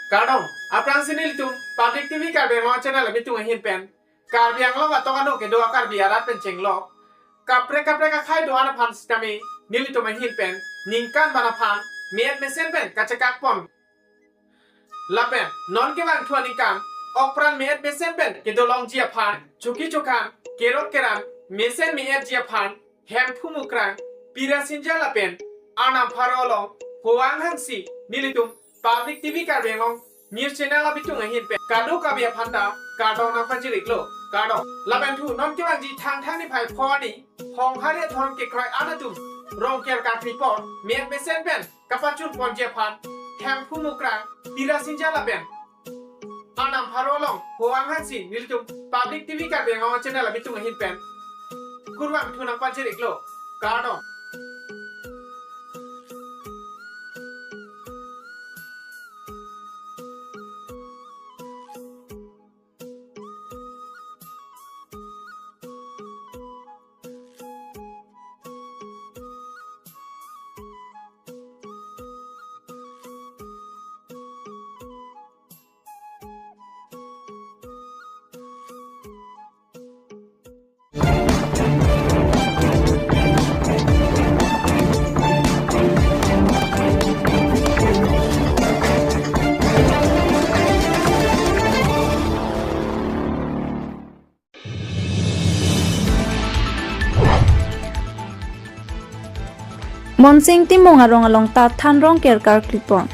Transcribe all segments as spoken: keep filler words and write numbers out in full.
Kardom, aphrangsi nelitum Public T V Karbi Anglong channel abitung ahin pen Karbi Anglong atok ano kedo a-Karbi arat pen chenglok kaprek kaprek akhai do-an aphan sitame nelitum ahin pen ningkan ban aphan me-et mesen pen kachekak pon. Lapen non kevangthu aningkan okpran me-et mesen pen kedo longji aphan chuki chukhan kerot keran mesen me-etji aphan Hemphu Mukrang, Pirasinja lapen Arnam Pharo along hovang hangsi nelitum Public T V Karbi Anglong news channel abitung ahin pen kadokave aphan ta kardom nangpajir-iklo, kardom. Lapen thu non kevangji Thangthang niphai pho arni Honghari adhorom kekroi an atum Rongker karkli apor me-et mesen pen kapachun ponji aphan Hemphu Mukrang, Pirasinja lapen Arnam Pharo along hovang hangsi nelitum Public T V Karbi Anglong channel abitung ahin pen kurvangthu nangpajir-iklo, kardom. Monsing Timung arong along ta than Rongker karkli pon.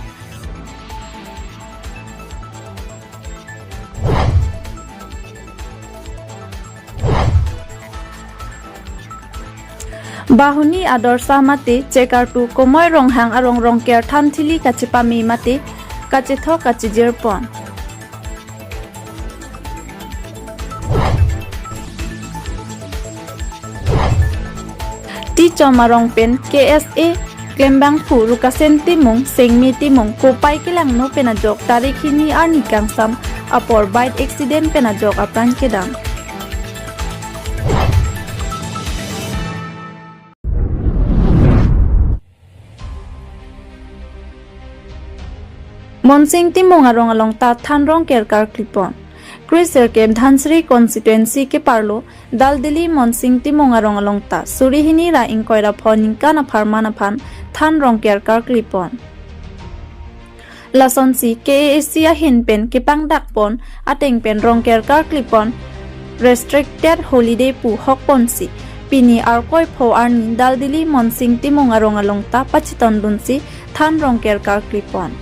Bahuni ador sa mate Chekartu Komoi Ronghang arong Rongker than thili kachepame mate kachethok kachijir pon. Tichom arong pen K S A klembangphu Rukasen Timung, Sengmi Timung, kopai kelangno pen ajok tarik hini arni kangsam apor bike accident pen ajok apran kedam. Monsing Timung arong along ta than Rongker karkli pon. Kre Sirkep Dhansiri constituency keparlo Daldili Monsing Timung arong along ta suri hini ra ingkoi ra pho ningkan apharman aphan than Rongker karkli pon. Lasonsi K A A C ahin pen kepangdak pon ateng pen Rongker karkli pon restricted holiday pu hok ponsi pini Arkoi pho arni Daldili Monsing Timung arong along ta pachetondunsi than Rongker karkli pon.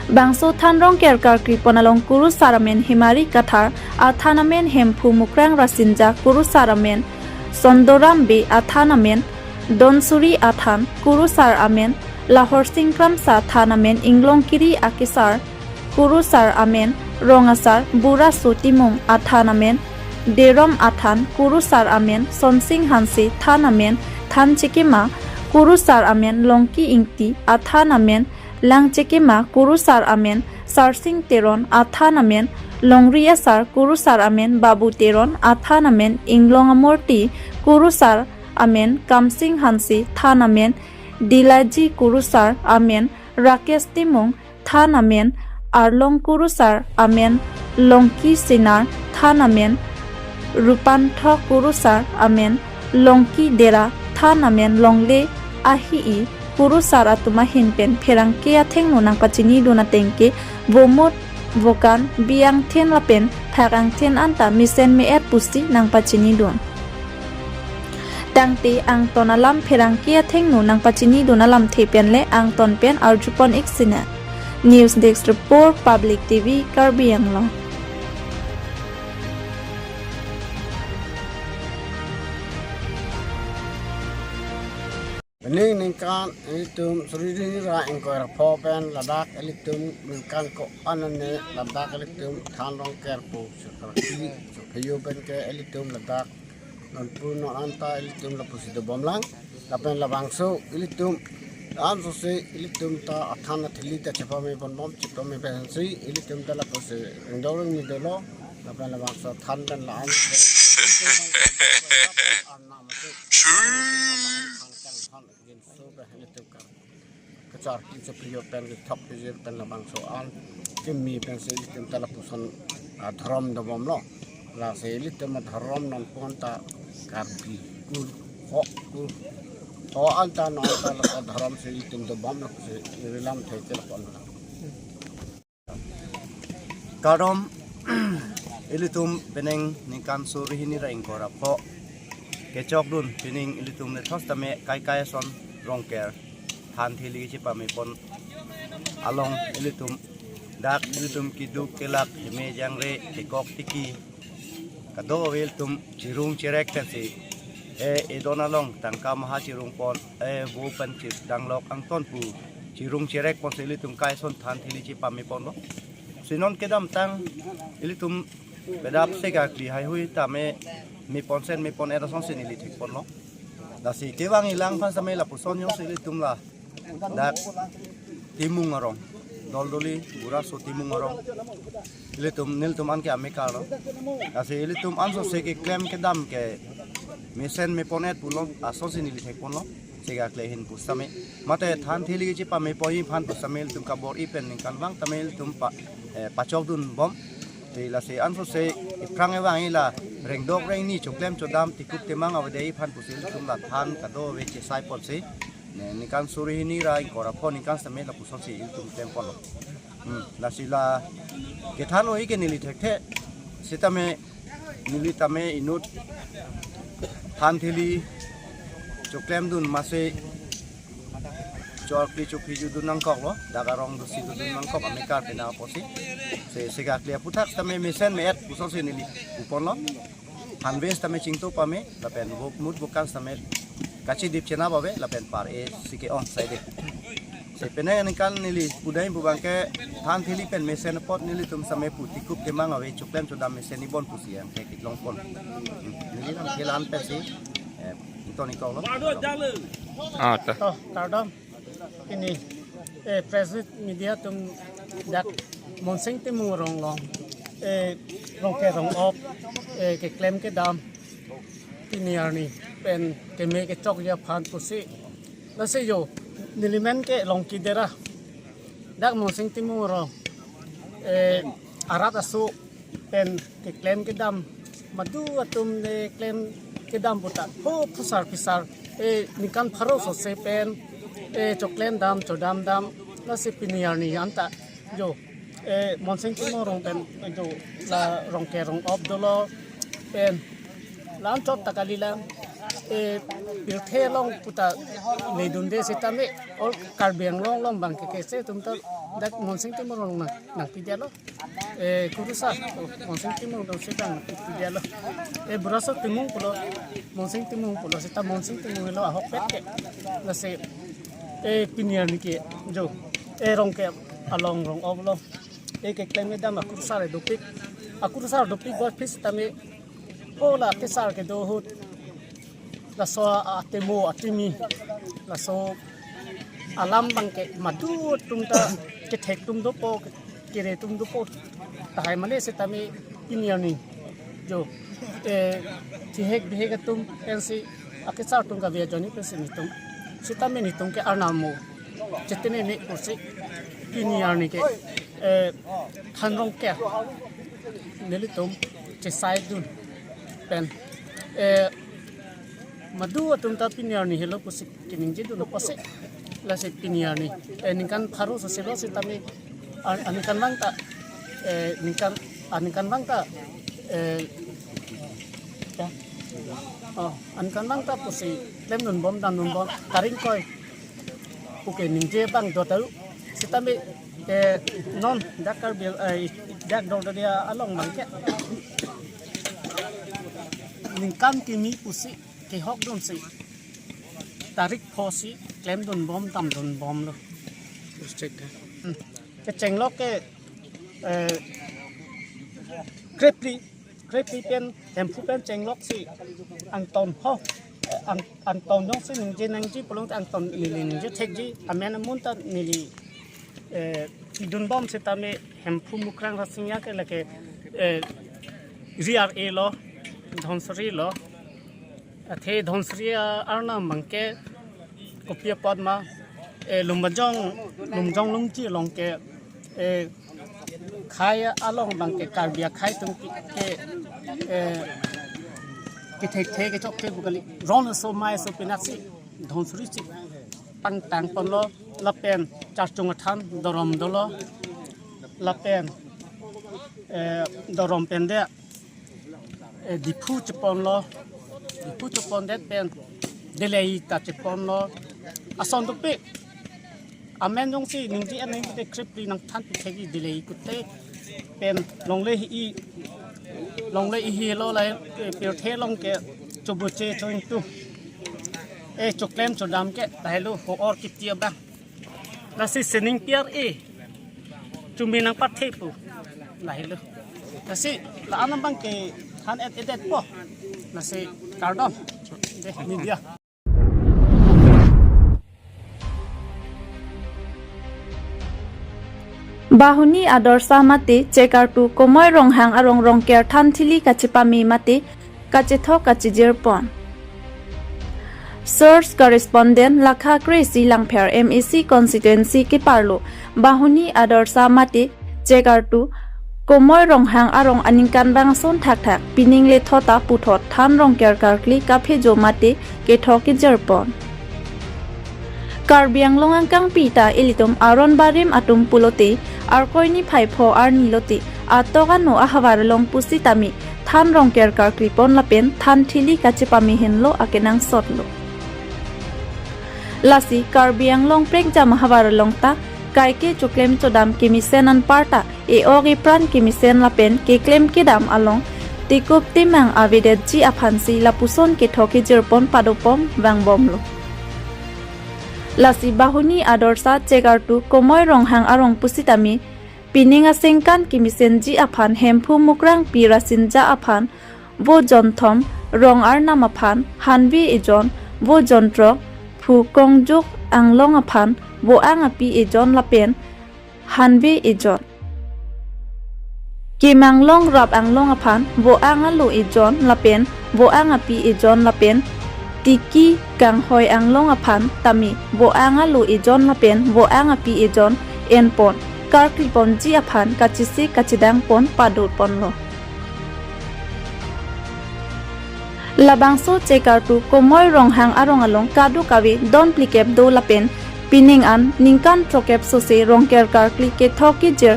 Bangso than Rongker karkli pon along kurusar amen Hemari Kathar, athan amen Hemphu Mukrang Rasinja, kurusar amen Sondoram Bey, athan amen Donsuri, athan kurusar amen Lahorsing Kramsa, athan amen Inglongkiri Akesar, kurusar amen Rongasar Buraso Timung, athan amen Derom, athan kurusar amen Sonsing Hanse, than amen Thanchekema, kurusar amen Longki Ingti, athan amen Langchekema, kurusar amen Sarsing Teron, athan amen Longri Asar, kurusar amen Babu Teron, athan amen Inglong Amorti, kurusar amen Kamsing Hanse, than amen Dilaji, kurusar amen Rakesh Timung, than amen Arlong, kurusar amen Longki Senar, than amen Rupanthok, kurusar amen Longki Dera, than amen Longle Ahi-i, kurusar atum ahin pen pherangke athengno nangpachinidun ateng ke vomut, vokan, bi angthin lapen phak angthin anta mesen me-et pusi nangpachinidun. Tangte angton alam pherangke athengno nangpachinidun alamthe pen le angton pen arjupon-ik sinang. News Desk Report, Public T V, Karbi Anglong. Pining ningkan ilitum suri hini ra ingkoi ra pho pen ladak ilitum ningkan ko-an anne ladak ilitum than Rongker pu Chekartu, Chepheyo pen ke ilitum ladak nonpu non anta ilitum lapusi dobomlang. Lapen labangso ilitum ansose ilitum ta athan athili ta chepame ponbom, chepame pensi ilitum ta lapusi ringdong ringmi dolo. Lapen labangso than pen la-an Arnam ate. Shui. Jinso pen ilitum kar. Charki chaprio pen kethok pijir pen labangso an kimi pensi ilitum ta lapuson adhorom dobomlo. Lasi ilitum adhorom nonpon ta Karbi kur, ho kur, ho an ta non ta la adhorom si ilitum dobomlo si irilam theke lapon. Kardom, ilitum penang ningkan suri hini ra ingkoi ra pho kechokdun pining ilitum nethos tame kaikai ason Rongker than theli kechepamepon along ilitum dak ilitum keduk kelak heme jangre kekok tiki kadokave ilitum chirung chirek pensi e edon along tangka maha chirungpon e vo pen chir danglok angton pu chirung chirek ponsi ilitum kaison than theli chepameponlo. Si non kedamtang ilitum bedap sega kli haihui tame mepon sen mepon-et asonsi neli thekponlo. Lasi kevang ilang aphan same lapuson jongsi ilitum la dak Timung arong, Doldoli, Buraso Timung arong, ilitum nelitum anke amekarlo. Lasi ilitum ansose keklem kedam ke mesen mepon-et pulo asonsi neli thekponlo. Sega kli ahin pusitame mate than theli kechepamepon aphan pusitame ilitum kabor-i pen ningkanvang tame ilitum pa, eh, pachokdunbom. Te lasi ansose iphrang evang ila rengdok rengni choklem chodam tikup temang avedetji aphan pusi ilitum la than kadokave chesaiponsi ne ningkan suri hini ra ingkoi ra pho ningkan sitame lapusonsi ilitum klemponlo. Hmm, lasi la kethan-oi ke neli thekthe sitame neli tame inut than theli choklemdun mase chorkli chophi judun nangkoklo, dak arong dosi judun nangkok amekar penang apotsi. Se sega kli aputhak sitame mesen me-et pusonsi neli puponlo. Hanves tame chingto pame lapen vok mut vokan sitame kachidip chenap ave lapen par-e si ke-ong saide. Se penang aningkan neli pudai pu abangke than theli pen mesen apot nelitum sitame pu tikup temang ave choklem chodam mesen ibon pusi angke kitlongpon. Neli lam kelan pensi, eh, ington ingkoklo. Ah, ta. To, kardom. Ini, eh, press media atum dak Monsing Timung arong along, eh, Rongker Rong-op, eh, keklem kedam pini arni pen keme kechokji aphan pusi. Lasi jo, nelimen ke Longki Dera. Dak Monsing Timung arong, eh, arat aso pen keklem kedam, madu atum ne klem kedam puta ho phusar phisar, eh, ningkan pharo sose pen, eh, choklem dam chodam dam, lasi pini arni anta jo, eh, Monsing Timung arong pen, eh, jo la Rongker Rong-op dolo pen la-an chot ta kalilang, eh, pirthe along puta ledunde sitame, all Karbi Anglong along abangke kese atum ta dak Monsing Timung arong nang nangpidetlo. Eh, kurusar, oh, Monsing Timung arong si nangpidetlo. Eh, Buraso Timung pulo, Monsing Timung pulo, seta Monsing Timung helo ahokpet ke. Lasi, eh, pini arni ke jo, eh, Rongker along Rong-op lo, eh, keklem kedam akurusar dopik, akurusar dopik bor phis tame, oh, la kesar kedo ahut, laso atemo atimi, laso alam abangke madu atum ta kethek atum dopo, kere atum dopo tahai mane sitame pini arni jo, eh, chihek bihek atum pensi akesar atum kave ajoine pensi nelitum sitame nelitum ke arnam mo chetene ne kursi pini arni ke, eh, than Rongker nelitum chesaidun pen, eh, madu atum ta pini arni helo pusi keningjedun apotsi, lasi pini arni, eh, ningkan pharo soselo sitame, an-, aningkanvang ta, eh, ningkan, aningkanvang ta, eh, ya. Oh, aningkanvang ta pusi klemdunbom damdunbom tarik ingkoi puke ningje abang do taru sitame, eh, non dak Karbi, eh, dak Doldoli along abangke ningkan kimi pusi kehokdunsi tarik pho si klemdunbom damdunbomlo. Terus cek dah. Hmm. Kechenglok ke, eh, krepli, krepli pen, Hemphu pen chenglok si angton ho, eh, ang-, angton jongsi ningje nangji pulote angton neli ningje thekji, amen amun ta neli, eh, pidunbom sitame Hemphu Mukrang Rasinja ke lake, eh, Ri R A lo, Dhansiri lo. Athe Dhansiri arnam abangke kopi apot ma, Eh, Lumbajong, Lumjong Lungchi along ke, eh, khei along abang ke Karbi akhei atum ke, ke, eh, kethekthe kechok ke pu kali, ron aso amei aso penap si, dhonsuri si pangtang ponlo, lapen Charchung athan Dorom dolo, lapen, eh, Dorom pen de, eh, Diphu cheponlo, Diphu chepondet pen Delhi ta cheponlo. Ason dopik. Amen jongsi ningje an ningje krip ri nangthan pi thegi Delhi kute pen longle hi, longle hi lo la, eh, pirthe along ke choboche choingtu. Eh, choklem chodam ke tahelo ho or kiti abang. Lasi sining piar e. Chumi nangpathe pu. Lahelo. Lasi la-an abang ke than et edet po. Lasi kardom. De, media. Bahuni adorsa mate Chekartu Komoi Ronghang arong Rongker than thili kachepame mate kachethok kachijir pon. Source correspondent Lakha Kresi Langpher M A C constituency keparlo Bahuni adorsa mate Chekartu Komoi Ronghang arong aningkanvang ason thakthak pining lethot ta puthot than Rongker karkli kaphejo mate kethok kejir pon. Karbi Anglong angkangpi ta ilitum aron barim atum pulote Arkoi niphai pho arni lote atok ano ahavar along pusitame than Rongker karkli pon lapen than thili kachepame henlo akenangsot lo. Lasi Karbi Anglong prekjam ahavar along ta kaike choklem chodam kemesen anparta e-ok epran kemesen lapen keklem kedam along tekup temang avedetji aphansi lapuson kethok kejir pon padopon vangbomlo. Lasi Bahuni adorsa Chekartu Komoi Ronghang arong pusitame pining asengkan kemesenji aphan Hemphu Mukrang pi Rasinja aphan vo jonthom, Rong Arnam aphan hanve ejon, vo jonthrok, Phu Kongjuk Anglong aphan vo-ang api ejon lapen hanve ejon, Kemanglong Rap Anglong aphan vo-ang alo ejon lapen vo-ang api ejon lapen Tiki Kanghoi Anglong aphan tame vo-ang alo ejon lapen vo-ang api ejon enpon karkli ponji aphan kachisi kachidang pon padopon lo. Labangso Chekartu Komoi Ronghang arong along kadokave don phlikep do lapen pining an ningkan throkep sose Rongker karkli kethok kejir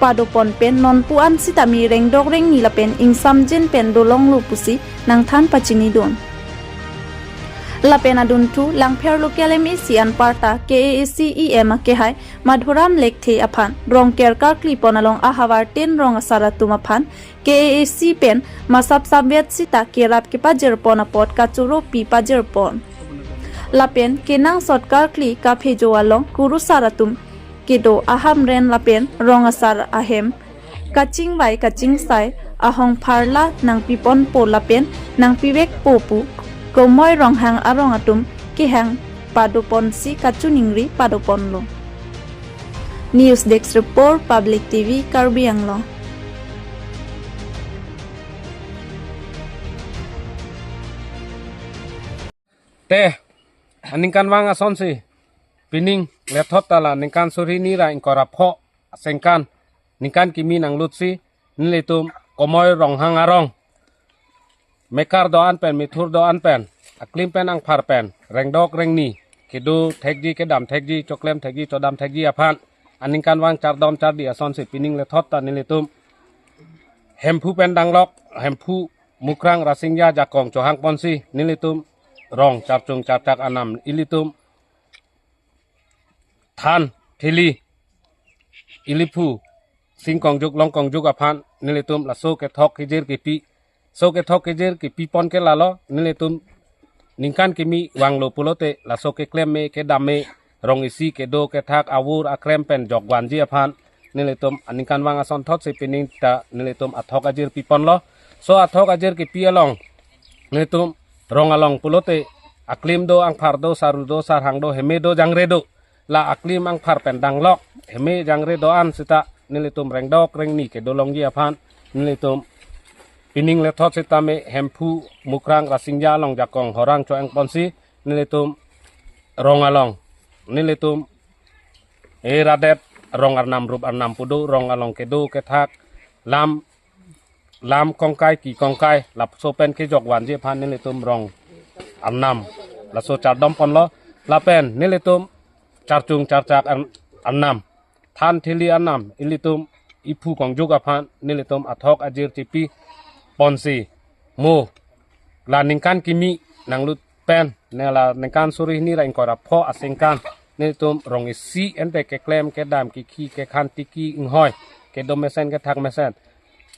padopon pen nonpu an sitame rengdok rengni lapen ingsamjin pen dolonglo pusi nangthan pachinidun. Lapen adunthu Langpher local M A C anparta K A A C E M akehai Madhuram Lekthe aphan Rongker karkli pon along ahavar tin rong asar atum aphan K A A C pen masap samvet sita kerap kepajir pon apot kachoro pi pajir pon. Lapen kenangsot karkli kaphejo along kurusar atum kedo ahamren lapen rong asar ahem kachingvai kachingsai ahong pharla nangpiponpo lapen nangpivekpo pu Komoi Ronghang arong atum kehang padoponsi kachiningri padoponlo. News Desk Report, Public T V, Karbi Anglong. Te, aningkanvang asonsi, pining lethot ta la ningkan suri hini ra ingkoi ra pho asengkan, ningkan kimi nanglutsi, nelitum Komoi Ronghang arong mekar do-an pen, methur do-an pen, aklim pen angphar pen rengdok rengni, kedo thekji, kedam thekji, choklem thekji, chodam thekji aphan aningkanvang chardom chardi asonsi pining lethot ta nelitum Hemphu pen danglok, Hemphu Mukrang Rasinja ajakong chohang ponsi nelitum rong charchung charchak anam ilitum than thili iliphu sing kongjuk long kongjuk aphan nelitum laso kethok kejir kepi, so kethok kejir kepi pon ke lalo nelitum ningkan kimi vanglo pulote laso keklem me kedam me rong isi kedo kethak avur akrem pen jokvanji aphan nelitum aningkanvang asonthotsi pining ta nelitum athok ajir piponlo. So athok ajir kepi along nelitum rong along pulote aklim do, angphar do, saru do, sarhang do, heme do, jangre do. La aklim angphar pen danglok, heme jangre do-an sita nelitum rengdok rengni kedo longji aphan nelitum pining lethot sitame Hemphu Mukrang Rasinja along jakong horang cho-ang ponsi nelitum rong along nelitum e radet rong arnam rup arnam pu do, rong along kedo kethak, lam lam kongkai ki kongkai, laso pen kejok vanji aphan nelitum rong arnam laso chardom ponlo. Lapen nelitum charchung charchak ar-, arnam, than thili arnam, ilitum iphu kongjuk aphan nelitum athok ajir chipi ponsi, mo la ningkan kimi nanglut pen, ne la ningkan suri hini ra ingkoi ra pho asingkan nelitum rong isi ente keklem kedam, kikhi kekhan, tiki inghoi, kedo mesen kethak mesen,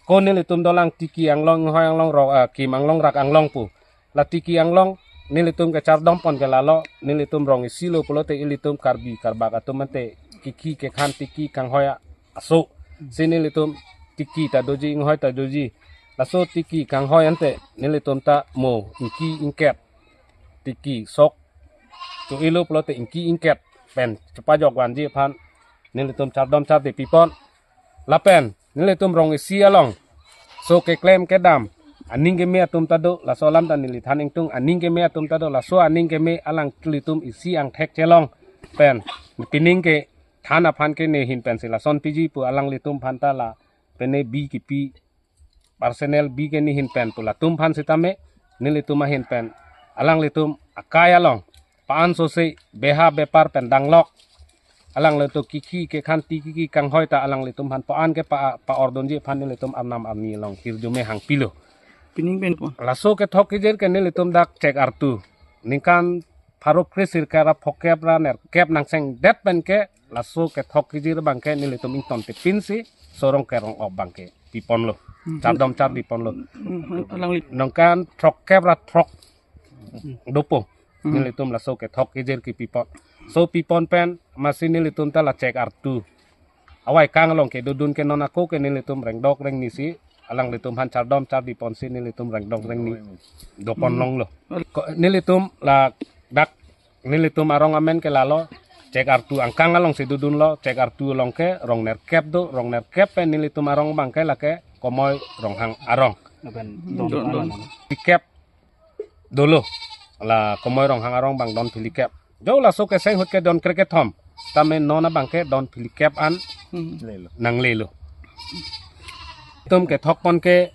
ko nelitum dolang tiki anglong, inghoi anglong, rong, ah, kim anglong, rak anglong pu. La tiki anglong nelitum kechardom pon ke lalo, nelitum rong isi lo pulote ilitum Karbi Karbak atum ente kikhi kekhan, tiki kanghoi aso si nelitum tiki ta doji, inghoi ta doji. Laso tiki kanghoi ente nelitum ta mo ingki ingket, tiki sok tu ilo pulote ingki ingket pen chepajok vanji aphan nelitum chardom chardi pipon. Lapen nelitum rong isi along so keklem kedam aning keme atum ta do, laso alam ta neli than ingtung, aning keme atum ta do, laso aning keme alanglitum isi angthek chelong pen pining kethan aphan ke nehin pensi lason piji pu alanglitum aphan ta la pene bi kipi, personal bi ke nehin pen pu latum aphan sitame, nelitum ahin pen alanglitum akai along pa-an sose beha bepar pen danglok, alanglitum kikhi kekhan, tiki kanghoi ta alanglitum aphan pa-an ke pa, pa-ordunji aphan nelitum arnam arni along hirjume hangpilo. Pining pen po. Laso kethok kejir ke nelitum dak chek artu ningkan pharo kre sirkep ra phokep ra nerkep nangsengdet pen ke laso kethok kejir abang ke nelitum ington tipin si so rong kerong op abang ke piponlo. Hmm. Chardom chardi ponlo. Hmm, alangli. Ningkan throkkep ra throk dopo. Hmm. Nelitum laso kethok kejir kepipon. So pipon pen masi nelitum ta la chek artu. Awai kang along kedodun ke non ako ke nelitum rengdok rengni si alanglitum aphan chardom chardi ponsi nelitum rengdok rengni dopon longlo. Ko nelitum la dak nelitum arong amen ke lalo, chek artu angkang along si dodunlo, chek artu along ke rong nerkep do, rong nerkep pen nelitum arong abang ke lake Komoi Ronghang arong. Lapen don, don, don. Phlikep dolo, la Komoi Ronghang arong abang don phlikep. Jo laso keseng ahut ke don krekethom, tame non abang ke don phlikep an Hmm. Lelo. Nanglelo. Tum kethok pon ke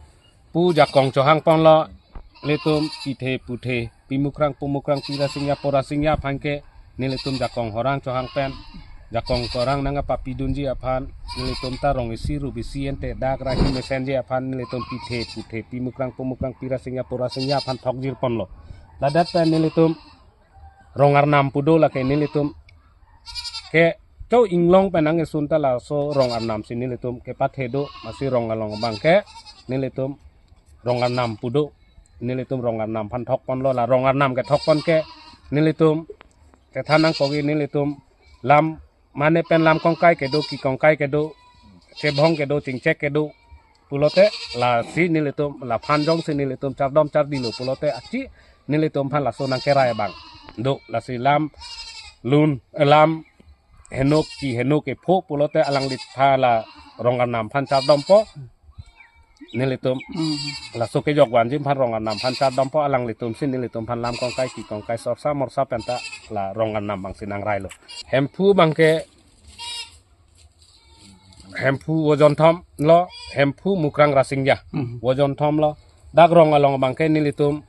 pu jakong chohang ponlo, litum pithe puthe, pimukrang pumukrang, pirasingya porasingya aphan ke nelitum jakong horang chohang pen, jakong horang nangkapapidunji aphan nelitum ta rong isi rup isi ente dak rahi mesenji aphan nelitum pithe puthe, pimukrang pumukrang, pirasingya porasingya aphan thokjir ponlo. Ladak pen nelitum rong arnam pu do, lake nelitum ke cho inglong pen nangkesun ta laso rong arnam si nelitum kepathe do, masi rong along abang ke nelitum rong arnam pu do, nelitum rong arnam aphan thok ponlo. La rong arnam kethok pon ke nelitum kethan nangkok-i, nelitum lam mane pen lam kongkai kedo, kikongkai kedo, chebhong kedo, chingchek kedo pulote, lasi nelitum laphan jongsi nelitum chardom chardilo pulote, achi nelitum aphan laso nangkerai abang do. Lasi lam lun, eh, lam henok ki henok epho pulote alangliphan la rong arnam aphan chardompo. Nelitum Hmm. laso kejok vanji aphan rong arnam aphan chardompo, alanglitum si nelitum aphan lam kongkai kikongkai, sorsa morsa pen ta la rong arnam abang si nangrailo. Hemphu abang ke, Hemphu Wojonthom lo, Hemphu Mukrang Rasingya. Hmm. Wojonthom lo. Dak rong along abang ke nelitum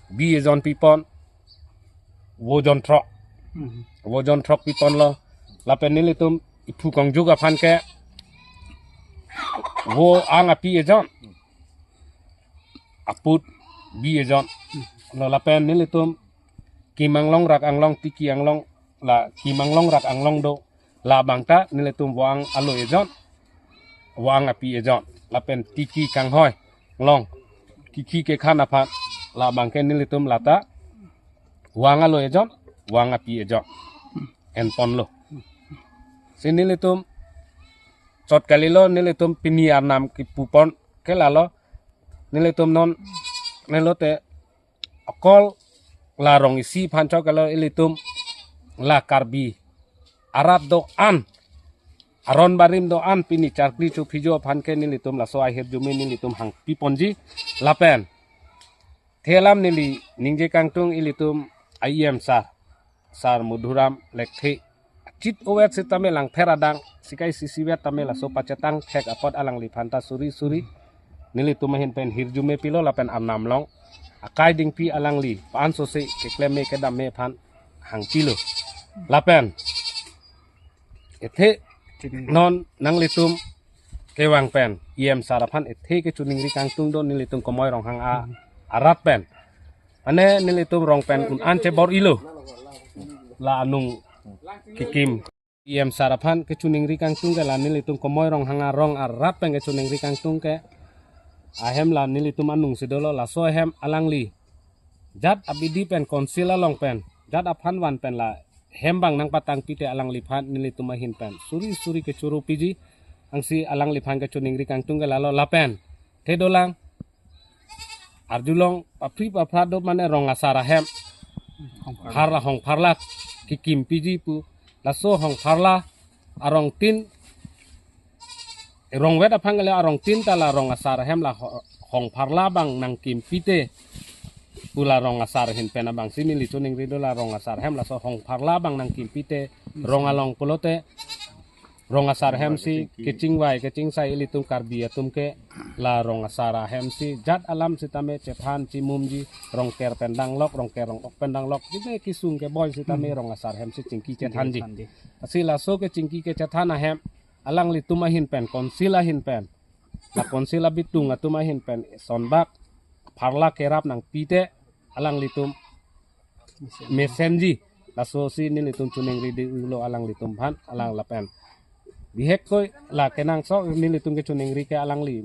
bi ejon pipon, Wojonthrok. Hmm. Wojonthrok pipon lo. Lapen nelitum iphu kongjuk aphan ke Woang api ejon, aput bi ejon lo. Lapen nelitum kim anglong rak anglong, tiki anglong, la kim anglong rak anglong do, labang ta nelitum Woang alo ejon, Woang api ejon. Lapen tiki kanghoi anglong, kikhi kekhan aphan, labang ke nelitum lata Woang alo ejon, Woang api ejon en ponlo. Si nelitum chot kalilo, nelitum pini arnam kipupon ke lalo, nelitum non nelote akol la rong isi aphan chot kalo, ilitum la Karbi arat do-an, aron barim do-an, pini charkli chophijo aphan ke nelitum laso ahirjume nelitum hangpiponji. Lapen the alam neli ningje kangtung, ilitum I E M sir Sar Madhuram Lekthe chit ovet sitame langpher adang sikai sisi vet tame laso pachetang thek apot alangliphan ta suri suri nelitum ahin pen hirjume pilo lapen arnam along akai dingpi alangli pa-an sose keklem me kedam me aphan hangpilo. Lapen ethe non nanglitum kevang pen E M sar aphan ethe kechiningri kangtung do nelitum Komoi Ronghang a arat pen. Ane nelitum rong pen un-an chebor-ilo. La anung kekim. E M sar aphan kechiningri kangtung ke la nelitum Komoi Ronghang arong arat pen kechiningri kangtung ke. Ahem la nelitum anung si dolo laso ahem alangli jat abidi pen council along pen jat aphan van pen la hem abang nangpatang pite alangliphan nelitum ahin pen suri suri kechoro piji. Ansi alangliphan kechiningri kangtung ke lalo lapen the dolang arjulong papri papra do mane rong asar ahem har la hong pharla kekim piji pu laso hong pharla arong tin rong vet aphan ke la arong tin ta la rong asar ahem la ho-, hong pharla abang nangkim pite pu la rong asar ahin pen abang si neli chiningri do la rong asar ahem laso hong pharla abang nangkim pite rong along pulote rong asar ahem si kechingvai kechingsai ilitum Karbi atum ke la rong asar ahem si jat alam sitame chethan chimumji rong ker pen danglok rong ker rong ok pen danglok jine kesung keboi sitame rong asar ahem si chingki chethanji. Asi laso kechingki kechethan ahem alanglitum ahin pen council ahin pen la council abitung atum ahin pen sonbak pharla kerap nangpite alanglitum mesenji. Laso si nelitum chiningri dolo alanglitum aphan alang lapen bihek koi la kenangsot nelitum kechiningri ke alangli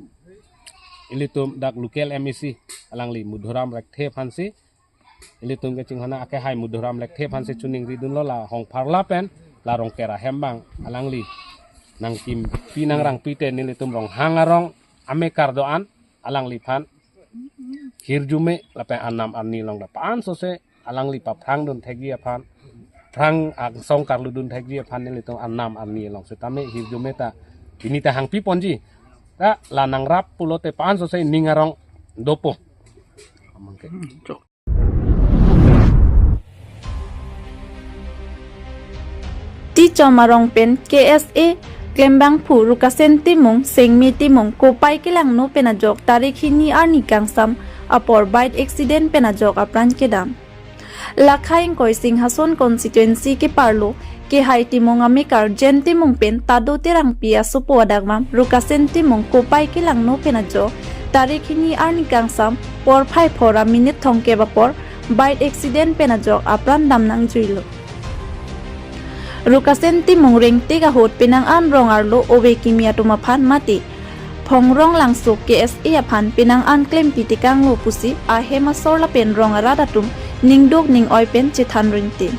ilitum dak local M A C alangli Madhuram Lekthe aphan si ilitum kechinghon akehai Madhuram Lekthe aphan si chiningri dunlo la hong pharla pen la rong ker ahem abang alangli nangkim pi nangrang pite nelitum Ronghang arong amekar do-an alangliphan hirjume lapen arnam arni along da pa-an sose alangli paphrang dun thekji aphan phrang angsong karlu dun thekji aphan nelitum arnam arni along sitame hirjume ta pini ta hangpi ponji ta la nangrap pulote pa-an sose ning arong dopo. Tichom arong pen K S A klembangphu Rukasen Timung, Sengmi Timung, Kopai Kelangno pen ajok tarik hini arni kangsam apor bike accident pen ajok apran kedam. Lakha ingkoi Singhason constituency keparlo kehai Timung amekar Jen Timung pen Tado Terangpi asopo adakvam Rukasen Timung Kopai Kelangno pen ajok tarik hini arni kangsam porphai phor a minute thomkep apor bike accident pen ajok apran dam nangjuilo. Rukasen Timung rengtik ahut penang an rong arlo ove kimi atum aphan mate Phongrong Langso K S A aphan penang an klempi tekanglo pusi ahem asor lapen rong arat atum ningduk ning-oi pen chethan ringting.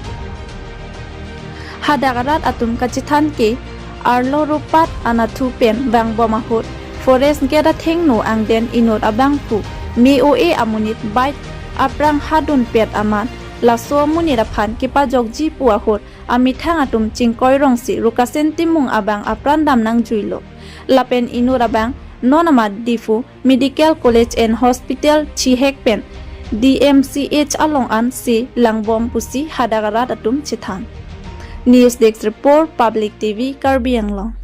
Hadak arat atum kachethan ke arlo ropat anatthu pen vangbom ahut forest gate athengno angden inut abangphu me-o-e amonit bike aphrang hadun pet amat laso amonit aphan kepajokji pu ahut amethang atum chingkoi rongsi Rukasen Timung abang apran dam nangjuilo. Lapen inut abang non amat Diphu Medical College and Hospital chihek pen D M C H along an si langbom pusi hadak arat atum chethan. News Desk Report, Public T V, Karbi Anglong.